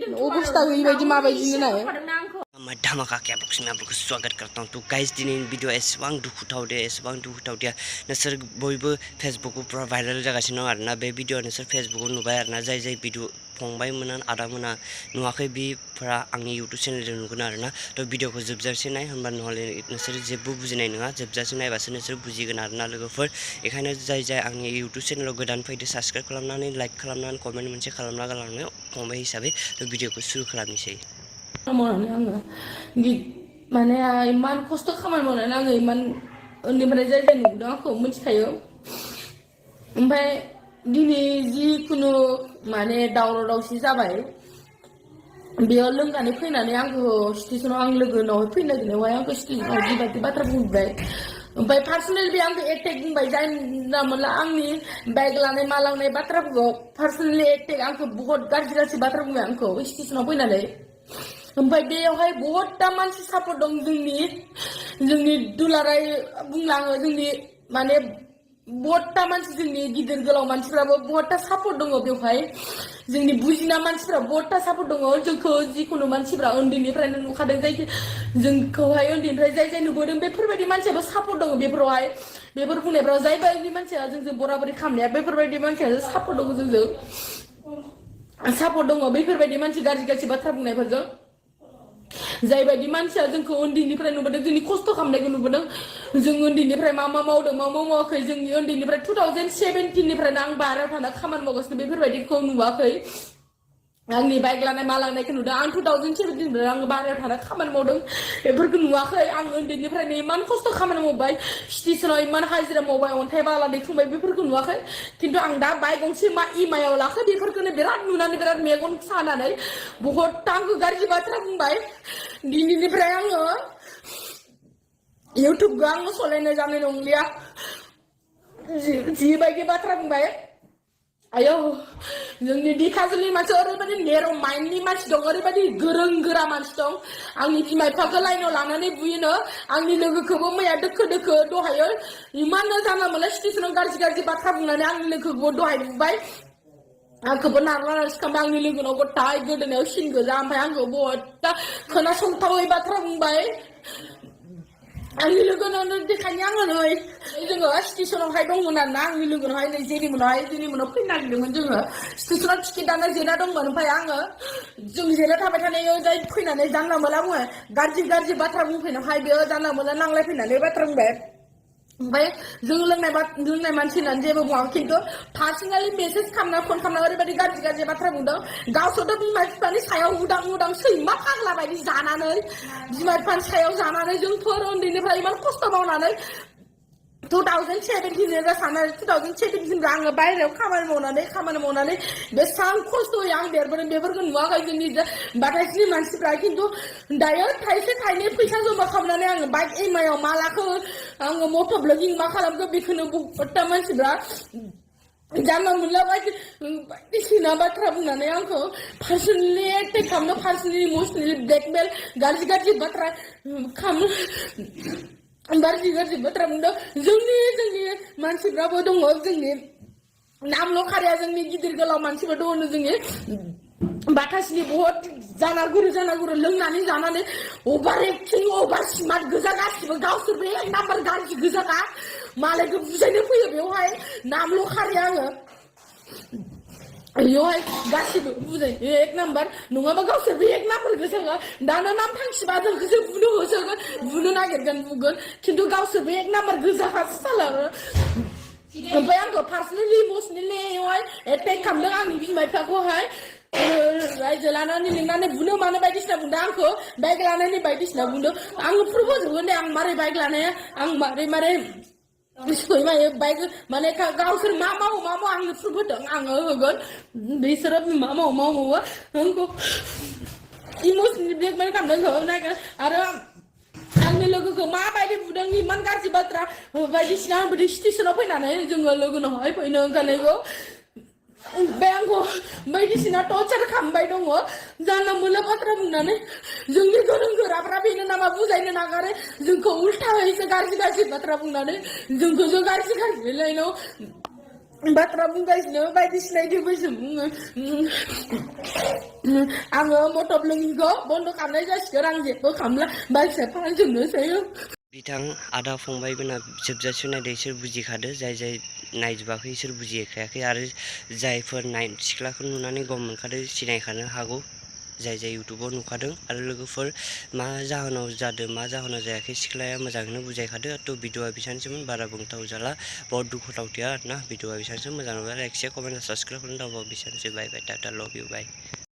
अबस्था गैयिबायदि माबायदिनो नाय मैं धमाका के बॉक्स में आपको स्वागत करता हूं। तो गाइस दिन वीडियो एसेबां दुखुथाव दे एसेबां दुखुथाव दे नोंसोर बयबो फेसबुक पूरा भाइरल जागासिनो दं आरोना बे भिडियो नोंसोर फेसबुकाव नुबाय आरोना जाय भिडियो फंबाय मोना आदा मोना नुवाखै बेफोरा आंनि यूट्यूब चैनल नुगोन आरोना। तो भिडियोखौ जोबजासे नाय होनबा नहले नोंसोर जेबो बुजिनाय नङा जोबजासे नायबासो नोंसोर बुजिगोन आरोना लोगोफोर। बेखायनो जाय आंनि यूट्यूब चैनेलाव गोदान फैदो साबस्क्राइब खालामनानै लाइक खालामनानै कमेन्ट मोनसे खालामना गालांनो फंबाय हिसाबै। तो भिडियोखौ शुरू खालामनोसै। माने इमान खस्थ' खामानि मावनानै आङो इमान उन्दैनिफ्राय जाय नुदों आंखौ मिथिखायो ओमफ्राय दिनै जिखुनु माने दावराव दावसि जाबाय बेयाव लोंनानै फैनानै आंखौ स्टेसनाव आं लोगोनाव फैनो नागिरनायावहाय आंखौ स्टेसनाव बेबायदि बाथ्रा बुंबाय ओमफ्राय पार्सनेलि बे आंखौ एटेक बुंबाय जायना मोनला आंनि बाइक लानाय मा लांनाय बाथ्राफोरखौ पार्सनेलि एटेक आंखौ बहुत गाज्रि बाथ्रा बुंबाय आंखौ स्टेसनाव फैनानै ओमफ्राय बेयावहाय बहुतटा मानसि सापर्ट दं जोंनि दुलाराय बुंलाङो जोंनि माने बहुतटा मानसि जोंनि गिदिर गोलाव मानसिफ्राबो बहुतटा सापर्ट दङ बेवहाय जोंनि बुजिना मानसिफ्रा बहुतटा सापर्ट दङ जोंखौ जिखुनु मानसिफ्रा उन्दैनिफ्रायनो नुखादों जाय जोंखौहाय उन्दैनिफ्राय जाय नुबोदों बेफोरबायदि मानसियाबो सापर्ट दङ बेफोरावहाय बेफोर बुंनायफ्राव जायबायदि मानसिया जोंजों बराबरि खालामनाया बेफोरबायदि मानसिया सापर्ट दङ जोंजों सापर्ट दङ बेफोरबायदि मानसि गाज्रि बाथ्रा बुंनायफोरजों जायबायदि मानसिया जोंखौ उन्दैनिफ्राय नुबोदों जोंनि खस्थ' खालामनायखौ नुबोदों जों उन्दैनिफ्राय मा मावदों मा मावाखै जोंनि उन्दैनिफ्राय 2017 निफ्रायनो आं बाहेरायाव थाना खामानि मावगासिनो बेफोरबायदिखौ नुवाखै आंनि बाइक लानाय मा लांनायखौ नुदों आं 2017 निफ्राय आं बाहेरायाव थाना खामानि मावदों बेफोरखौ नुवाखै आं उन्दैनिफ्रायनो इमान खस्थ' खामानि मावबाय स्टेसनाव इमान हाजिरा मावबाय अन्थाइ बाला दैखांबाय बेफोरखौ नुवाखै खिन्थु आं दा बाइक गंसे मा इमायाव लाखो बेफोरखौनो बिराद नुनानै बिराद मेगन सानानै बहुद आंखौ गाज्रि बाथ्रा बुंबाय दिनैनिफ्राय आङो इउटुबखौ आङो सालायनो जानाय नंलिया जिबायदि बाथ्रा बुंबाय आयौ जोंनि दिखाजुलि मानसि ओरैबायदि नेर' माइन्डनि मानसि दं ओरैबायदि गोरों गोरा मानसि दं आंनि बिमा बिफाखौ लाइनाव लानानै बुयोनो आंनि लोगोखौबो मैया दोखो दहायो इमाननो जानला मोनला स्टेसनाव गाज्रि बाथ्रा बुंनानै आंनि लोगोखौबो दहाय बुबाय आंखौबो नारला नारसिखांबाय आंनि लोगोनाव गथाय गोदोनायाव सिन गोजा ओमफ्राय आंखौ बहुदटा खोनासंथावै बाथ्रा बुंबाय आंनि लोगोनावनो देखायनो आङो नै जोङो स्टेसनावहाय दंमोन आरोना आंनि लोगोनावहाय नै जेनिमोनाव फैनो नागिरदोंमोन जोङो स्टेसनाव टिकेट दाना जेना दंमोन ओमफ्राय आङो जों जेना थाबाय थानायाव जाय फैनानै जानला मोनला बुङो गाज्रि बाथ्रा बुंफैनायावहाय बेयो जानला मोनला नांलायफैनानै बाथ्रा बुंबाय ओमफ्राय जों लोंनाय मानसि होननानै जेबो बुङाखै खिन्थु पार्सनेलि मेसेज खालामना फन खालामना ओरैबायदि गाज्रि बाथ्रा बुंदों गावसोरथ' बिमा बिफानि सायाव उदां सैमा फाग्ला बायदि जानानै बिमा बिफानि सायाव जानानै जोंफोर उन्दैनिफ्राय इमान खस्थ' मावनानै 2017 आङो बायहेरायाव खामानि मावनानै बेसेबां खस्थ'यै आं देरबोदों बेफोरखौ नुवाखै जोंनि बाथायसिनि मानसिफ्रा खिन्थु दायो थाइसे थाइनै फैसा जमा खालामनानै आङो बाइक इमायाव मा लाखो आङो मट' ब्लगिं मा खालामखो बेखौनो बहुदटा मानसिफ्रा जानला मोनला बायदिसिना बाथ्रा बुंनानै आंखौ पार्सनेलि एटेक खालामनो पार्सनेलि इमसनेलि ब्लेकमेल गाज्रि बाथ्रा खालामनो गाज्रि बाथ्रा बुंदों जोंनि मानसिफ्राबो दङ जोंनि नामल' खारिया जोंनि गिदिर गोलाव मानसिफोर दङ जोंनि बाथासिनि बहुत जानागुरु लोंनानै जानानै अभार एक्टिं अभार स्मार्ट गोजा गासिबो गावसोरबो एक नाम्बार गाज्रि गोजाखा मालायखौ बुजायनो फैयो बेवहाय नामल' खारिया आङो बेवहाय गासिबो बुजायो एक नाम्बार नङाबा गावसोरबो एक नाम्बार गोजाखा दाना नाम थांखिबा जोंखौसो बुनो होसोगोन बुनो नागिरगोन बुगोन खिन्थु गावसोरबो एक नाम्बार गोजाखासो सालाङो ओमफ्राय आंखौ पार्सनेलि इमसनेलि एटेक खालामदों आंनि बिमा बिफाखौहाय रायजो लानानै लिंनानै बुनो मानो बायदिसिना बुंदों आंखौ बाइक लानायनि बायदिसिना बुंदों आङो प्रुफ होजोबगोन दे आं मारै बाइक लानाया आं मारै सैमायो बाइक माने गावसोर मा मावो आंनो प्रुफ होदों आङो होगोन बिसोरो मा मावो आंखौ इमसनेलि ब्लेकमेल खालामदों आरो आंनि लोगोखौ माबायदि बुदों इमान गाज्रि बाथ्रा बायदिसिना स्टेसनाव फैनानै जोङो लोगोनावहाय फैनो ओंखारनायखौ बे आंखौ बायदिसिना टर्चार खालामबाय दङ जानला मोनला बाथ्रा बुंनानै जोंनि गोरों गोराफ्रा बेनो नामा बुजायनो नागारो जोंखौ उल्थायैसो गाज्रि बाथ्रा बुंनानै जोंखौसो गाज्रि लाइनाव बाथ्रा बुंगासिनो बायदिसिना इदिबोसो बुङो आङो मटब लोङिखौ बन्द' खालामनाय जासिगोन आं जेबो खालामला बाइकसो फानजोबनोसै बिथां आदा फंबायमोना जोबजासिम नायदो इसोर बुजिखादो जाय जाय नायजोबाखै इसोर बुजिखायाखै आरो जायफोर सिख्लाखौ नुनानै गम मोनखादो सिनायखानो हागौ जाय जाय इउटुबाव नुखादों आरो लोगोफोर मा जाहोनाव जादों मा जाहोनाव जायाखै सिख्लाया मोजाङैनो बुजायखादो थ' भिडिअआ बेसांसोमोन बारा बुंथाव जाला बहुत दुखुथावथिया आरोना भिडिअआ बेसांसो मोजां नुबाय लाइक शेयार कमेन्ट साबस्क्राइब खालामनो दाबाव बेसांसो बाय बाय टाटा लाभ इउ बाय